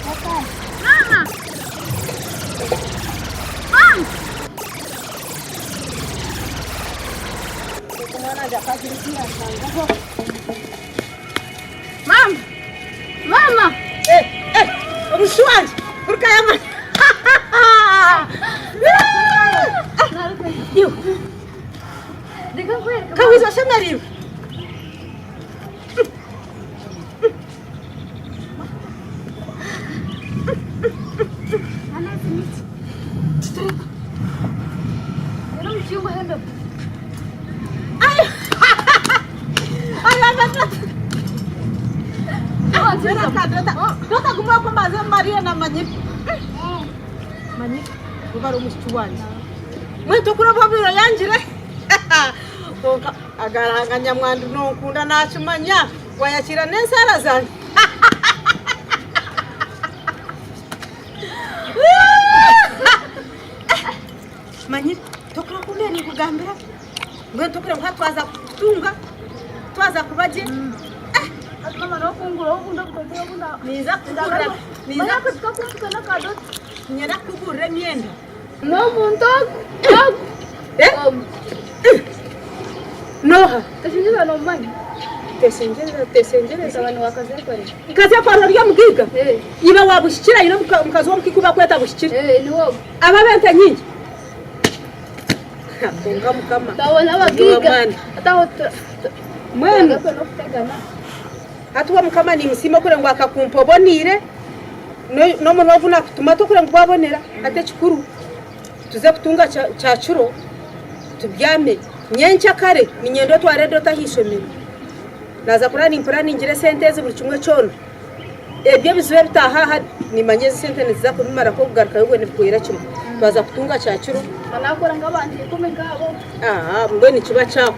Mama! Mama! Mama! Mama! Eh, eh, omushiki wangye, ruka yama. Iwe, kawiza oshemereirwe. Totaguma okwo mbanze mmarire namanyire. Manyire oba ari omushiki wangye. Mbwenu tokureba obu oyangire. Kwonka Agaranga nyamwandu nonkunda nakimanya wayakiira nensaara zangye. Manyire tokura kumbe ninkugambira mbwenu tokura ngu hati twaza kutunga twaza kuba gye. Ninza kukugurira ninza niinyenda kukugurira emyenda. N'omuntu ogu ogu Eh? ogu. N'oha? Teshengyereza noomumanya? Teshengyereza, teshengyereza. Mutabani wa Kazeekore. Kazeekore ori omugaiga? Eh. Iba wa Buhikire aine omukazi w'omukiika ou barikweta Buhikire. Eh, niwe ogu. Aba ab'ente nyingi? Ha, Kwonka Mukama. Twabona ori abagaiga. ow'amaani. Hati aho tu- tu- Mbwenu turagaruka n'okutegana. hati we Mukama niimusiima okureba ngu akakumpa oboneire. N'omunwa ogu naakutuma tokureba ngu gwabonera. Hati ekikuru tuze kutunga kyakiro tubyame. Nyenkyakare niinyenda otware Dota aha ishomero. Naaza kurara nimpuraningira esente ezi buri kimwe kyona. Ebyo ebizibu ebitaaha aha niimanya ezi sente niziza kubimara kw'okugarukayo obwo nibihwera kimwe. Twaza kutunga kyakiro. Naakora nk'abantu ikumu nkaabo. Mbwenu nikiba kyaho.